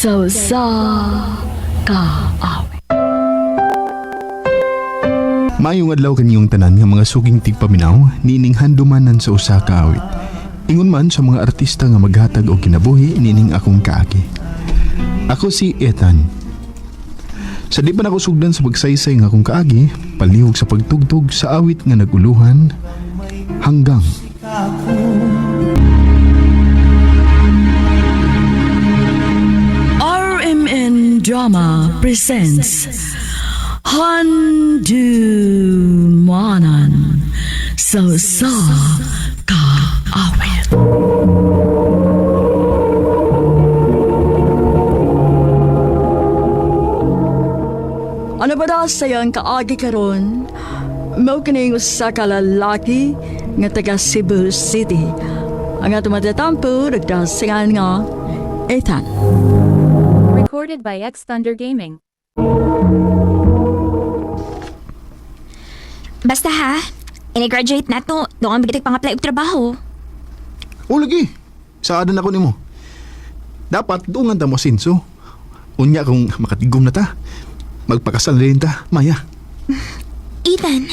Sa usa ka awit. Maayong adlaw kaniyong tanan nga mga suking tigpaminaw niining handumanan sa usa ka awit. Ingon man sa mga artista nga maghatag og kinabuhi niining akong kaagi. Ako si Ethan. Sa di pa nako sugdan sa pagsaysay nga akong kaagi, palihog sa pagtugtog sa awit nga naguluhan hanggang RMN Drama presents Handumanan sa usa ka awit. Ano ba daw sayang kaagi karon? Mao kining usa ka lalaki nga taga Cebu City. Ang ato matatampo nagdasingan nga Ethan. Recorded by X Thunder Gaming. Basta ha, ini-graduate na to. Doon ang bigitag pang-apply og trabaho. O lagi, saadan ako nimo. Dapat dungan ta mo sinso. Unya kung makatigom na ta, magpakasal rin ta, Maya. Ethan.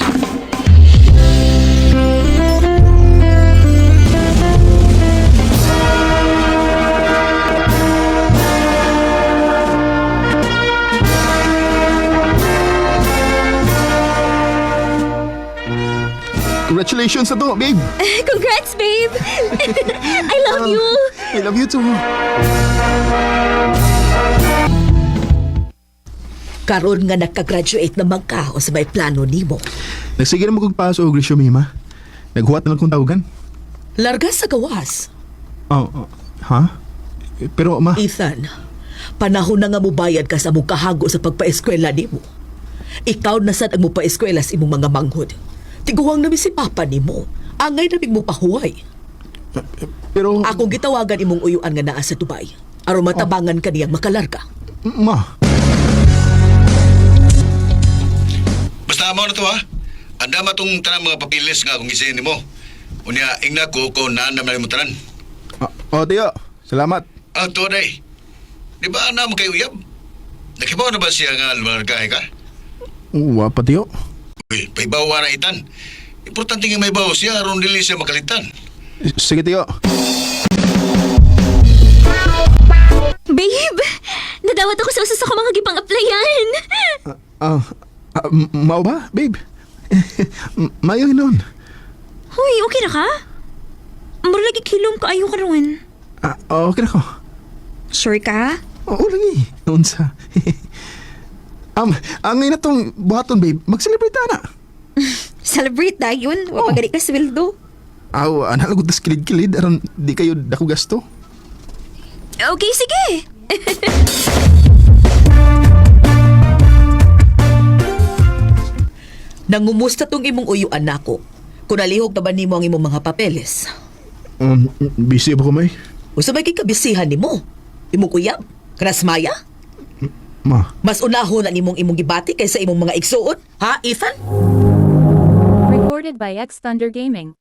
Congratulations sa to, babe. Congrats, babe! I love you! I love you too. Karon nga nakagraduate na man ka o sa may plano nimo. Nagsige na mo kong paso og resume, ma. Naghuwat na lang kong tawagan. Larga sa gawas. Oh, oh, ha? Pero ma, Ethan, panahon na nga mubayad ka sa mong kahago sa pagpaeskwela nimo. Ikaw na sad ang mupaeskwela sa imong mga manghod. Tiguang nami si papa nimo. Angay namig mo pahuway. pero Akong gitawagan imong uyuan nga naa sa Dubai. Aron matabangan ka niyang makalarga. Ma, Basta amo na to ha. Andama tong tanang mga papilis nga akong gising nimo. Unya ingna ko ko naandam na nimo tanan. Ah, oh, tiyo. Salamat. Ah, to day. Di ba na mo kay uyab? Nakibaw na ba siya nga lumargahe ka? Wa pa tiyo. Uy, paibawa na itan. Importante nga may bawo siya aron dili siya makalitan. Sige tiyo. Babe! Nadawat ako sa usa sa mga gipang-applyan. Ah, ah, mao ba, babe? Mayo hinon. Huy, okay na ka? Mura lagi kilom ka ayo karon. Ah, okay na ko. Sure ka? Oo lagi. Unsa. Ang ngayon na tong buhaton, babe. Mag-celebrate ta na. Celebrate na yun. Wa Oh. pa gani ka sweldo. Aw, ana lang tas kilid-kilid aron di kayo dako gasto. Okay, sige. Nangumusta tong imong uyuan nako. Kung nalihog na ba nimo ang imong mga papeles? Busy ba ko may? Usa may kikabisihan nimo? Imong uyab? Kanasmaya? Ma, Mas unahon na nimong imong gibati kaysa imong mga igsuon, ha, Ethan? Recorded by X Thunder Gaming.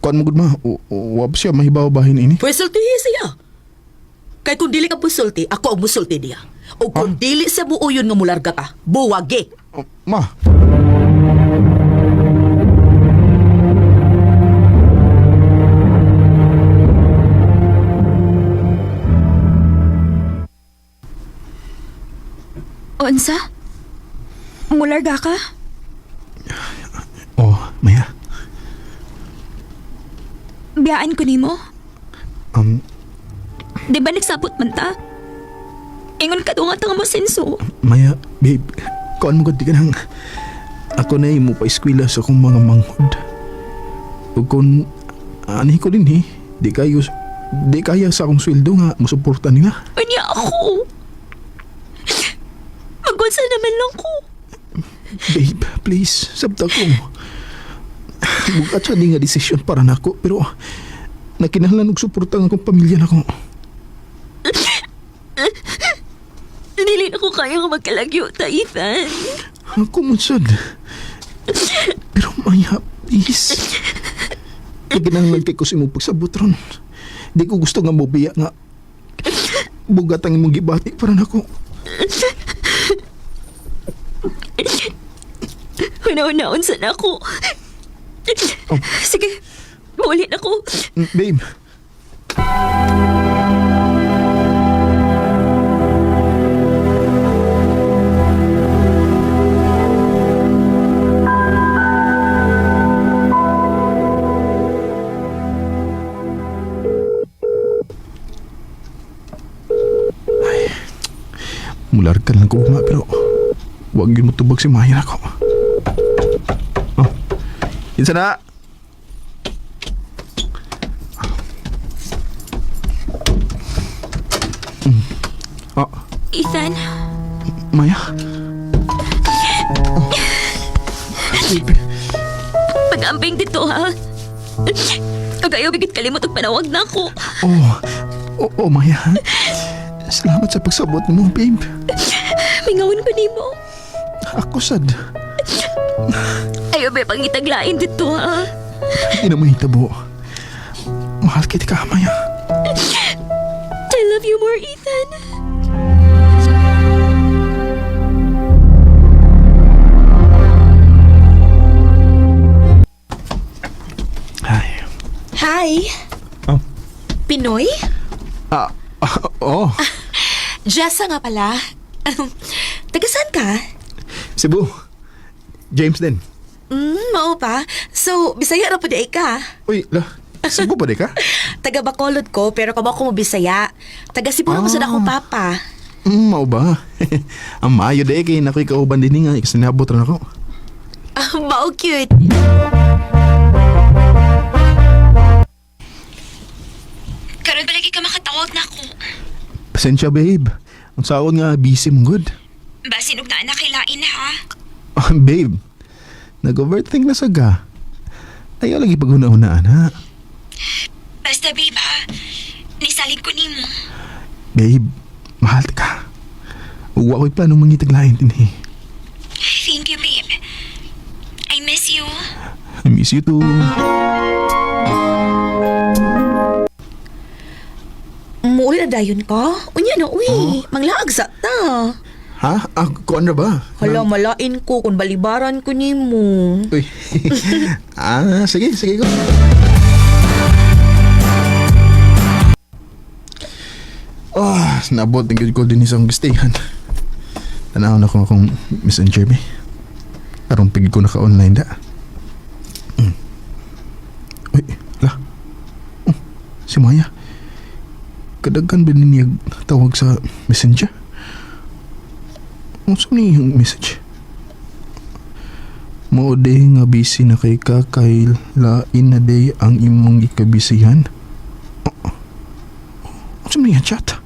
kuan mo gud ma. Wa pa siya mahibaw bahin ini. Pwesultihi siya. Kay kung dili ka pusulti, ako ang musulti niya. O kung dili sa buoyon nga mularga ka, buwagi. Oh, ma. Unsa? Mularga ka? Oh, Maya. Biyaan ko nimo. Di ba nagsabot man ta? Ingon ka tunga ta nga mosenso. Maya, babe. Kuan mo gud di ka nang ako na mo pa eskwela sa akong mga manghod. Ug kung ani ko din eh, di kaya sa akong sweldo nga musuporta nila. Unya ako. Magunsa naman lang ko. Babe, please, sabta ko. Bukat siya di nga desisyon para nako, pero nakinahanglan og suporta ang akong pamilya nako. Dili na ko kaya nga magkalagyo ta, Ethan. Ako mo sad. Pero Maya, please. Nakinahanglan kay ko sa imong pagsabot ron. Di ko gusto nga mobiya nga bugat ang imong gibati para nako. Huna-hunaon sa nako. Oh. Sige, maulit ako. Babe. Ay, mular ka lang ko nga pero wag yun mo tubag si Maya ako. Oh, kinsa na? Oh, Ethan, Maya. Oh. Babe. pag-amping dito ha. Ug ayaw bigit kalimot og panawag na ako. Oh, oh, oh, Maya. Salamat sa pagsabot mo, babe. Mingawin ko nimo. Ako sad. Ayaw ba pangitaglain dito ha. Hindi na mahitabo. Mahal kita ka, Maya. I love you more, Ethan. Ay. Hi! Oh. Pinoy? Ah, ah, oh. Jessa nga pala. Taga saan ka? Cebu. James din. Mao pa. So, Bisaya ra po di ay ka. Uy, la. Cebu pa di ka? Taga Bacolod ko, pero kamo ko mo Bisaya. Taga Cebu ra mo sad akong papa. Mao ba? Ang maayo di kay nakoy kauban din nga isinabot ra nako. Ah, mao cute. Karon palagi ka makatawag na ako. Pasensya, babe. Ang saon nga busy mong good. Basin og naa na kay lain ha. Ah, babe, nag-overthink na saga. Ayaw lagi paghuna-hunaan, ha? Basta babe ha. Nisalig ko nimo. Babe, mahal ka. Uwa ko'y plano mangitaglain din eh. Thank you, babe. I miss you. I miss you too. Muuli na dayon ka? Unya na, uy. Manglaag sa ta. Ha? Ah, kuan na ba? Hala, malain ko kung balibaran ko nimo. Uy. Ah, sige, sige ko. Ah, nabot ng ko din isang gustihan. Tanaw na ko akong messenger be. Karong pigi ko naka-online da. Uy, la. Oh, si Maya. Kadaghan ba niya tawag sa messenger? Unsa ni yung message? Mao day nga busy na kay ka kay lain na day ang imong gikabisihan. Oh, unsa man yung chat?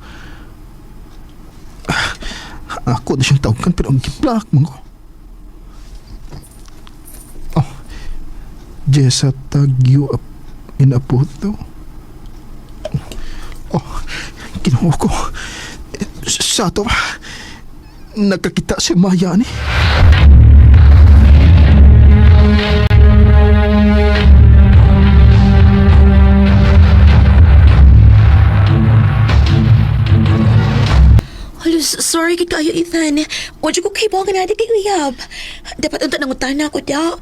Ah, ako na siyang tawagan pero ang giblak man ko. Oh, Jessa tag you up in a photo. Oh, kinuha ko. Sa to ba? Nagkakita si Maya ni. Hala, sorry kay kayo, Ethan. Wadyo ko kay nga natin kay Uyab. Dapat unta nangutana ko da.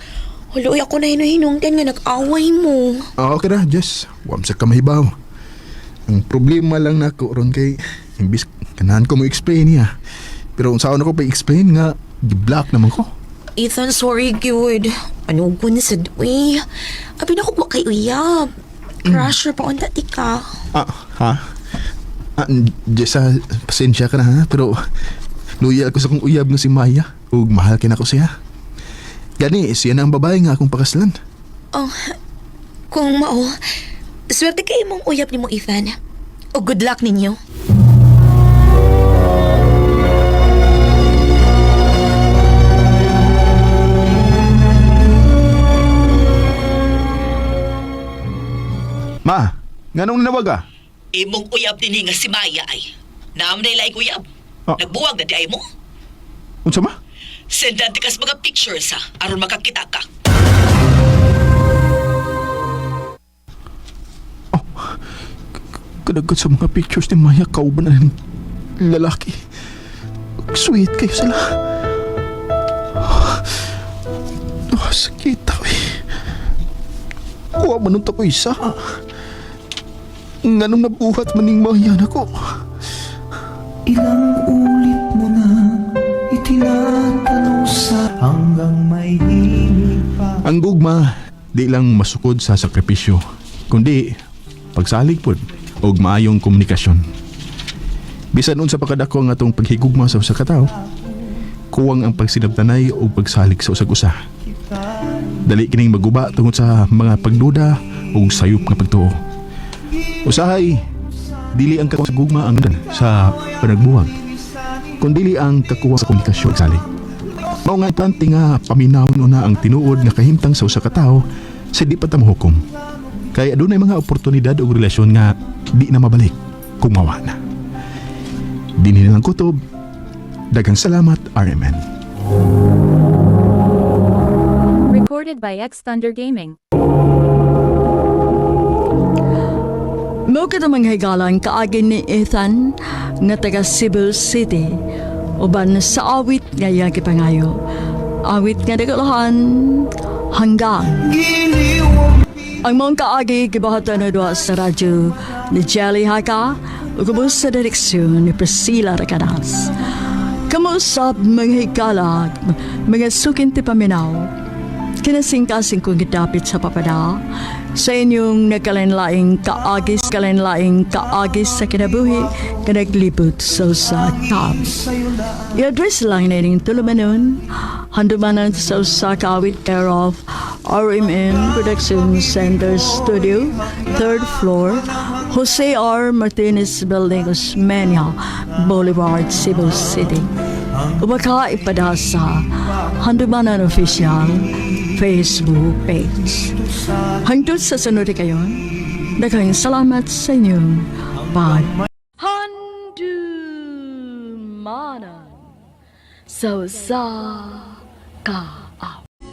Hala, uy, ako na hinuhinungdan nga nag-away mo. Ah, okay na, Jess. Huwag sa kamahibaw. Ang problema lang nako ron kay imbis kanahan ko mo explain niya. Pero unsaon ako pa explain nga gi-block naman ko. Ethan, sorry, good. Ano ko na sa uy? Abi na ko kay Uyab. Crush pa unta ti ka. Ah, ha? Ah, Jess, ah, pasensya ka na ha, pero loyal ko sa kong uyab nga si Maya ug mahal kay nako siya. Gani, siya na ang babae nga akong pakaslan. Oh, kung mao, swerte kay imong uyab nimo, Ethan. O good luck ninyo. Ma, nganong nanawag ah? Imong uyab dinhi nga si Maya ay. Naam na ilay uyab. Ah. Nagbuwag na di ay mo. Unsa ma? Sendan ti kas mga pictures ha, aron makakita ka. Kadagkat sa mga pictures ni Maya kauban na ng lalaki. Sweet kayo sila. Oh, sakit ako eh. Kuha man nun ko isa. Nganong nabuhat maning Maya nako. Ilang ulit mo na itinatanong sa hanggang may himig pa. Ang gugma, di lang masukod sa sakripisyo, kundi pagsalig pod og maayong komunikasyon. Bisan unsa pa kadako ang atong paghigugma sa usa ka tawo, kuwang ang pagsinabtanay ug pagsalig sa usag usa. Dali kining maguba tungod sa mga pagduda ug sayop nga pagtuo. Usahay, dili ang kakuha sa gugma ang sa panagbuwag, kundili ang kakuha sa komunikasyon ug salig. Mao nga importante nga paminawon una ang tinuod nga kahimtang sa usa ka tawo sa di pa ta mohukom. Kay adunay mga oportunidad ug relasyon nga di na mabalik kung mawa na. Dinhi na lang kutob. Daghang salamat, RMN. Recorded by X Thunder Gaming. Mao kita mga higalan kaagi ni Ethan nga taga Cebu City uban sa awit nga iyang gipangayo. Awit nga nagulahan hanggang. Ang mong kaagi gibahatan na duha sa radyo ni Jelly Haka ug ubos sa direksyon ni Priscilla Recanas. Kamuusap mga higala, mga sukin ti paminaw, kinasingkasing kong gidapit sa papada sa inyong nagkalinlaing kaagis kalinlaing kaagis sa kinabuhi kanaglibot sa usa ka. I-address lang na inyong tulumanon, handumanan sa usa ka awit care of RMN Production Center Studio, third floor, Jose R. Martinez Building, Osmeña Boulevard, Cebu City. Ubaka ipada sa Handumanan Official Facebook page. Hangtod sa sunod kayon, daghang salamat sa inyong pag Handumanan sa usa ka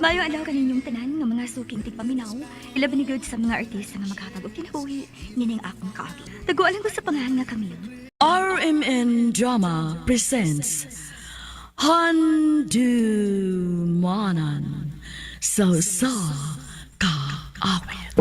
Mayo adlaw kaninyong tanan nga mga suking tigpaminaw, ilabi ni gud sa mga artista nga maghatag og kinabuhi nining akong kaagi. Tagualan ko sa pangalan nga Camille. RMN Drama presents Handumanan sa usa ka awit.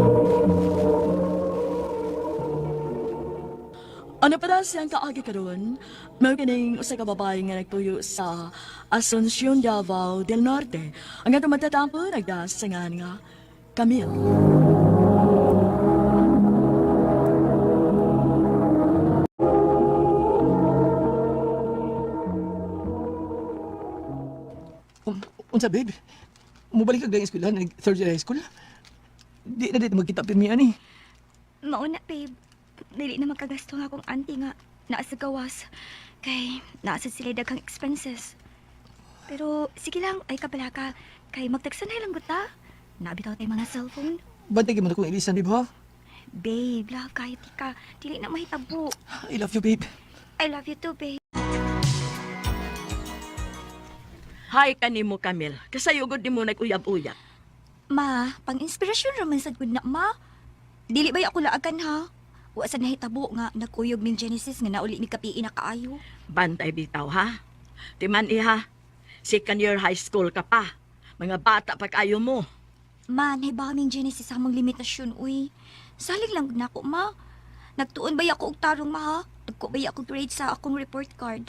Ano pa daw siyang kaagi karon? Mao kining usa ka babae nga nagtuyo sa Asuncion, Davao del Norte. Ang atong matatampo nagdasangan nga Camille. Unsa babe? Mubalik ka galing eskwela, nag third year high school? Di na dito magkita pirmi ani. Mauna, babe. Dili na magkagasto nga akong auntie nga naa sa gawas. Kay naa sa sila daghang expenses. Pero sige lang, ay kabala ka. Kay magtagsan na lang guta. Nabitaw tayo mga cellphone. Bantay gyud man akong ilisan babe ha. Babe, love, kahit di ka. Dili na mahitabo. I love you babe. I love you too, babe. Hi kanimo Camille. Kasayugod nimo nag-uyab-uyab. Ma, pang-inspirasyon raman sad gud na, ma. Dili ba ako laagan ha? Wa sad nahitabo nga nagkuyog ming Genesis nga nauli mi kapiin na kaayo. Bantay bitaw ha. Timan iha. Second year high school ka pa. Mga bata pa kayo mo. Ma, nahiba kaming Genesis sa among limitasyon, uy. Salig lang gud nako, ma. Nagtuon ba ako og tarong, ma, ha? Nagko ba ako grade sa akong report card?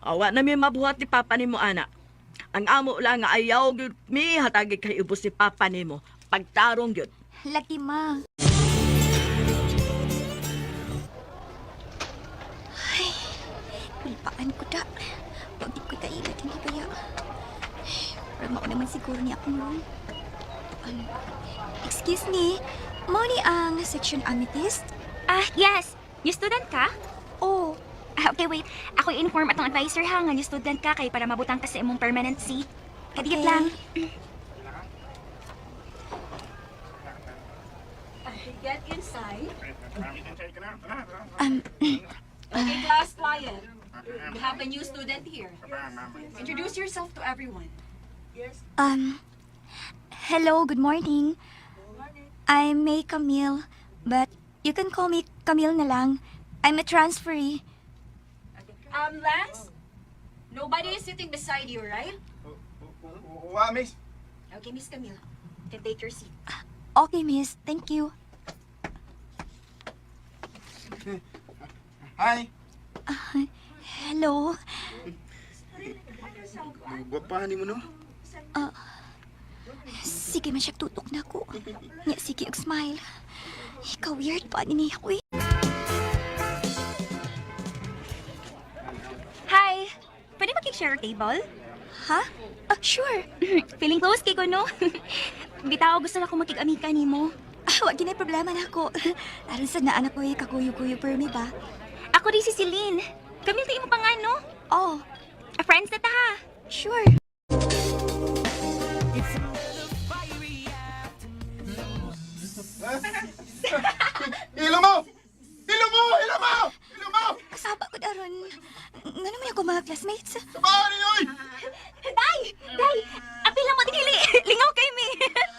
Awa na mi mabuhat ni papa nimo ana. Ang amo lang nga ayaw gyud mi hatagi kay ubos ni papa nimo. Pagtarong gyud. Lagi, ma. Ay, kulpaan ko da. Pag di ko kailat, hindi kaya. Pero mao naman siguro ni akong room. Excuse me, mao ni ang section amethyst? Ah, yes. New student ka? Oh, Ah, okay, wait. Ako i-inform atong advisor ha nga new student ka kay para mabutang ka sa imong permanent seat. Kadiyot Okay. lang. Get inside. um, Okay, class, quiet. We have a new student here. Introduce yourself to everyone. Um, hello, good morning. I'm May Camille, but you can call me Camille na lang. I'm a transferee. Lance? Nobody is sitting beside you, right? Wa, miss. Okay, Miss Camille. You can take your seat. Okay, miss. Thank you. Hi. Hello. Gwapahan ni mo, no? Sige man siya tutok na ko. Nya, sige og smile. Ikaw weird pa ni niya ko eh. Hi! Pwede makik-share table? Ha? Ah, sure. Feeling close kay ko, no? Bitaw, gusto na akong makig-amika nimo. Ah, wag ginay problema na ako. Aron sa naan ako eh, kakuyo-kuyo permi ba? Ako rin si Celine. Camille, tayo mo pa nga, no? Oh, Friends na ta, ha? Sure. Ilo mo! Ilo mo! Ilo mo! Ilo mo! Kasaba ko daron. Nga naman ako mga classmates. Sabaan ninyo, oy! Day! Day! Apila mo, dili! Lingaw kay mi!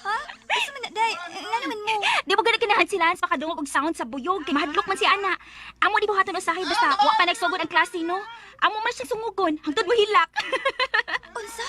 Ha? Asa man na, day? Nga naman mo. Di mo gana kinahan si Lance makadungog og sound sa buyog kay mahadlok man si ana. Amo di buhaton usahay basta wa pa nagsugod ang klase no. Amo man siyang sungugon hangtod mo hilak. Unsa?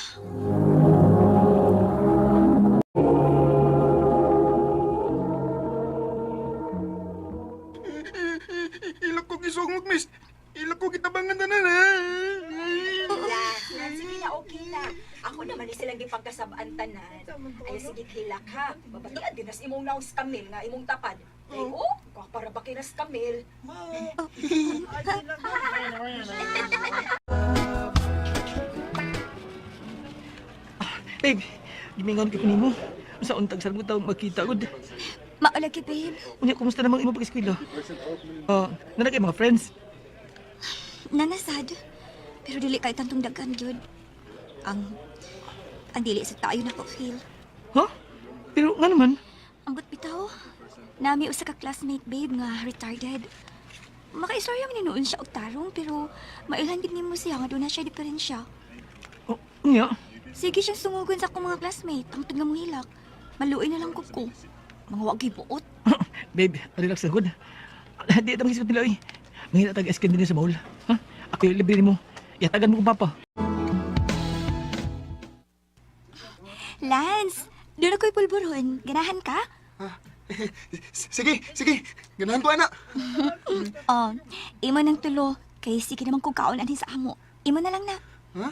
Ilok ko gisungog, miss. Ilok ko kitabangan tanan, eh. Lance, sige na, okay na. Ako naman ni silang gipagkasabaan tanan. Ay, sige, hilak ha. Babatian din nas imong naos Camille nga imong tapad. Ay, oh, para ba kay nas Camille? Babe, gimingon ko nimo. Sa untag sa mo taong magkita gud. Maulagi, babe. Unya, kumusta namang imo pag-eskwela? Ah, naa na kay mga friends. Nanasad. Pero dili kay tantong daghan gyud. Ang ang dili sa tayo na ko feel. Ha? Pero nga naman, Ambot bitaw. Nami usa ka classmate babe nga retarded. Makaistorya man ni noon siya og tarong pero mailhan gid nimo siya nga doon na siya diferensya. Oh, unya. Sige siyang sungugon sa akong mga classmate ang nga mohilak. Maluoy na lang ko ko. Mga wagi buot. Babe, relax na gud. Di ta magisgot nila oy. Manghina tag ice cream din sa mall. Ha? Ako yung libre nimo. Yatagan mo kong papa. Lance, doon ako'y pulburon. Ganahan ka? Sige, sige. Ganahan ko, ana. Oh, imo nang tulo. Kay sige naman kong kaon anhin sa amo. Imo na lang na. Ha?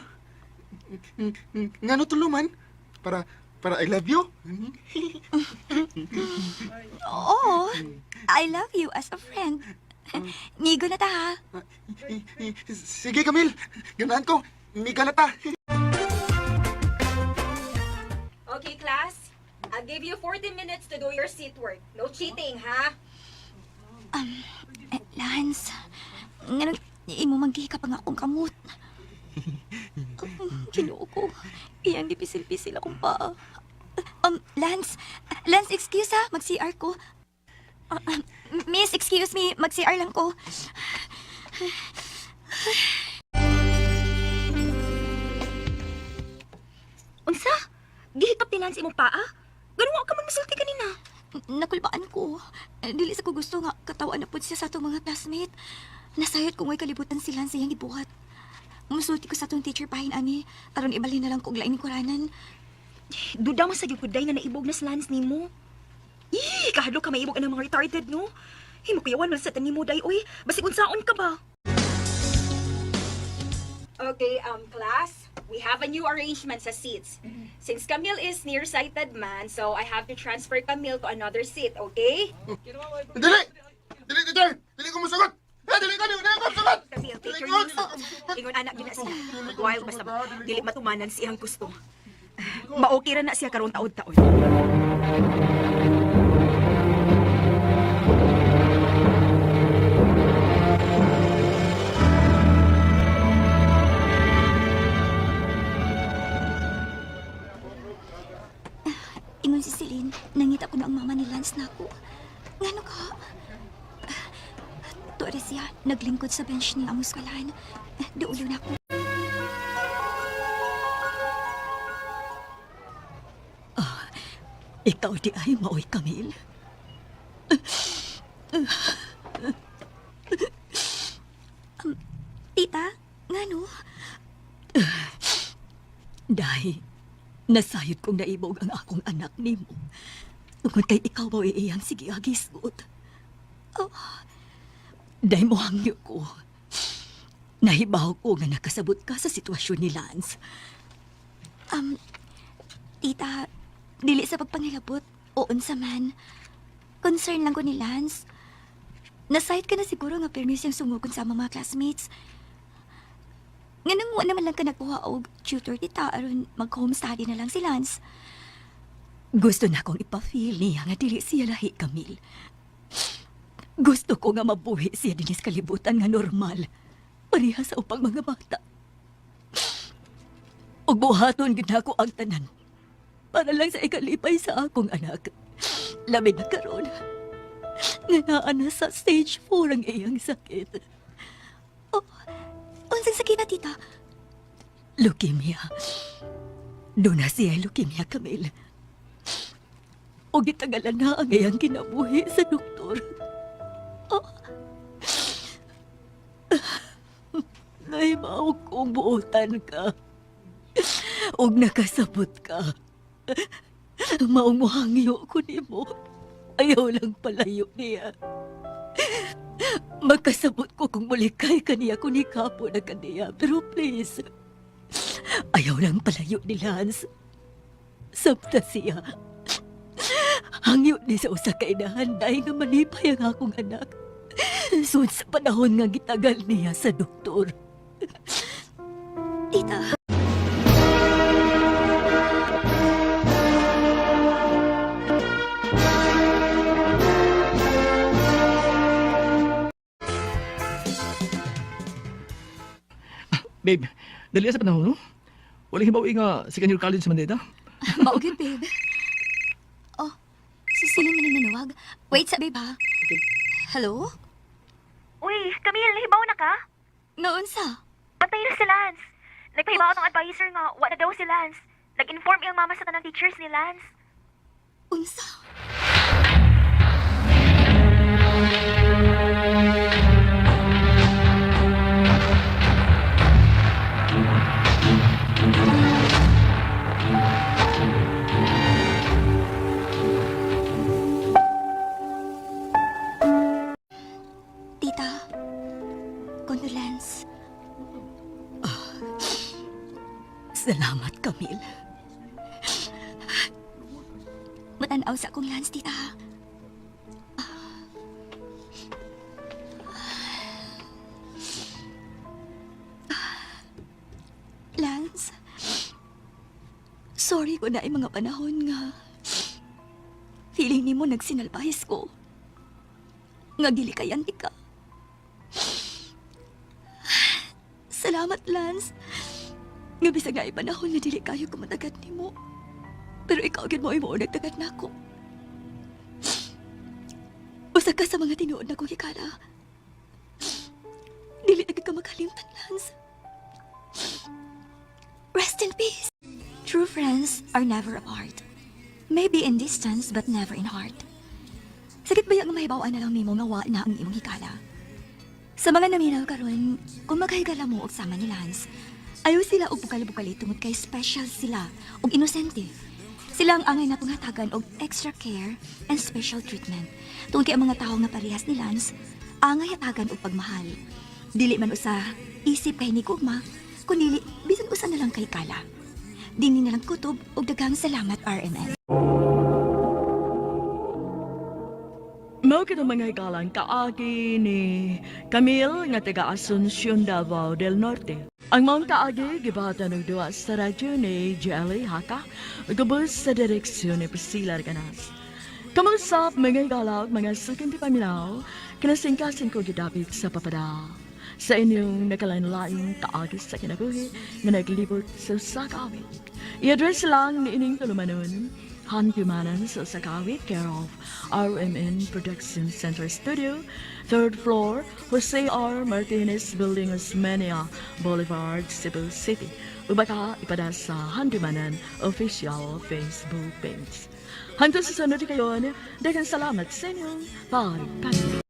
Ngano tulo man? Para I love you? Oo, I love you as a friend. Nigo na ta ha. Sige, Camille. Ganahan ko. Miga na ta. Okay, class. I'll give you 40 minutes to do your seat work. No cheating, ha? Eh, Lance, nganong imo manggihika pa nga akong kamot. Ginoo ko. Iyang gipisil-pisil akong paa. Lance, Lance, excuse ha, mag-CR ko. Miss, excuse me, mag-CR lang ko. Unsa? Gihikap ni Lance imong paa? Ganun wa ka man misulti kanina. Nakulbaan ko. Dili sa ko gusto nga katawan na pud siya sa atong mga classmate. Nasayot ko nga'y kalibutan si Lance iyang gibuhat. Musulti ko sa atong teacher pahin ani aron ibalhin na lang ko og lain kuranan. Duda man sa gyud ko day nga naibog na si Lance nimo. Ih, kahadlok ka maibog ang mga retarded no. Himukuyawan man sa tanin mo day oy. Basig unsaon ka ba? Okay, class, we have a new arrangement sa seats. Since Camille is nearsighted man, so I have to transfer Camille to another seat, okay? Dili! Dili, teacher! Dili ko musugot! Eh, dili ko! Dili ko musugot! Camille, take Dili your ko! music. Ingon anak gina siya. While basta dili matumanan siyang gusto. Maokay ra na siya karon taod-taon. Ingon si Celine, nangita ko na ang mama ni Lance na ako. Ngano ka? Tuwa siya, naglingkod sa bench niya ang eskwelahan. Duulo na ako. Ikaw di ay maoy Camille. Nga no? Day, nasayod kong naibog ang akong anak nimo. Tungod kay ikaw ba iyang sige agisgot. Oh, day mo hangyo ko. Nahibaw ko nga nakasabot ka sa sitwasyon ni Lance. Um, tita, dili sa pagpangilabot o unsa man. Concern lang ko ni Lance. Nasayod ka na siguro nga permis yung sumugon sa among mga classmates. Nganong wa naman lang ka nagkuha og tutor, tita, aron mag-home study na lang si Lance. Gusto na kong ipa-feel niya nga dili siya lahi, Camille. Gusto ko nga mabuhi siya dinis kalibutan nga normal. Pareha sa upang mga bata. Ug buhaton gid nako ang tanan. Para lang sa ikalipay sa akong anak. Labi na karon. Nga naa na sa stage 4 ang iyang sakit. Oh, unsang sakit na, tita? Leukemia. Doon na siya leukemia, Camille. O gitagalan na ang iyang kinabuhi sa doktor. Oh. Nahimaw kong buotan ka. Og nakasabot ka. Maong muhangyo ko nimo. Ayaw lang palayo niya. Magkasabot ko kung mulikay kaniya kung ikapo na kaniya. Pero please, ayaw lang palayo ni Lance. Sabta siya. Hangyo ni sa usa ka inahan dahil nga manipay ang akong anak. Sud sa panahon nga gitagal niya sa doktor. Tita. Babe, dali na sa panahon, no? Wala hibaw nga second year college man dito. Mao gyud, babe. Oh, si Celine man ang nanawag. Wait sa babe ha. Okay. Hello? Uy, Camille, nahibaw na ka? Noon sa? Patay na si Lance. Nagpahibaw ng advisor nga, wa na daw si Lance. Nag-inform iyang mama sa tanang teachers ni Lance. Unsa? Tita, condolence. Salamat, Camille. Matanaw sa akong Lance, tita. Lance, sorry ko na yung mga panahon nga. Feeling nimo nagsinalpahis ko. Nga gilikayan ti ka. Salamat, Lance. Nga bisag na panahon nga dili kayo kumatagat nimo. Pero ikaw gyud mo imo nagtagat nako. Usa ka sa mga tinuod na kong hikala. Dili na gid ka makalimtan, Lance. Rest in peace. True friends are never apart. Maybe in distance but never in heart. Sakit ba yung mahibawan na lang nimo nga wa na ang imong hikala? Sa mga naminaw karon, kung maghigala mo og sama ni Lance, ayaw sila og bukal-bukali tungod kay special sila og inosente. Sila ang angay na panghatagan og extra care and special treatment. Tungod kay ang mga tawo nga parehas ni Lance, angay hatagan og pagmahal. Dili man usa isip kay ni Gugma, kundi bisan usa na lang kay Kala. Dini na lang kutob og daghang salamat, RMN. Mao kito mga hikalang kaagi ni Camille nga taga Asuncion, Davao del Norte. Ang maong kaagi gibahatan og duwa sa radyo ni Jelly Haka gubos sa direksyon ni Priscilla Arganas. Kamusap mga higala ug mga suking paminaw, kinasingkasin ko gidapit sa papada. Sa inyong nakalain-laing kaagi sa kinabuhi nga naglibot sa sakawit. I-address lang ni ining tulumanon, Han Gumanan sa Sakawit, care of RMN Production Center Studio, third floor, Jose R. Martinez Building, Osmeña Boulevard, Cebu City. Ug baka ipada sa Handumanan official Facebook page. Hangtod sa sunod kayon, daghang salamat sa inyong pagpaminaw.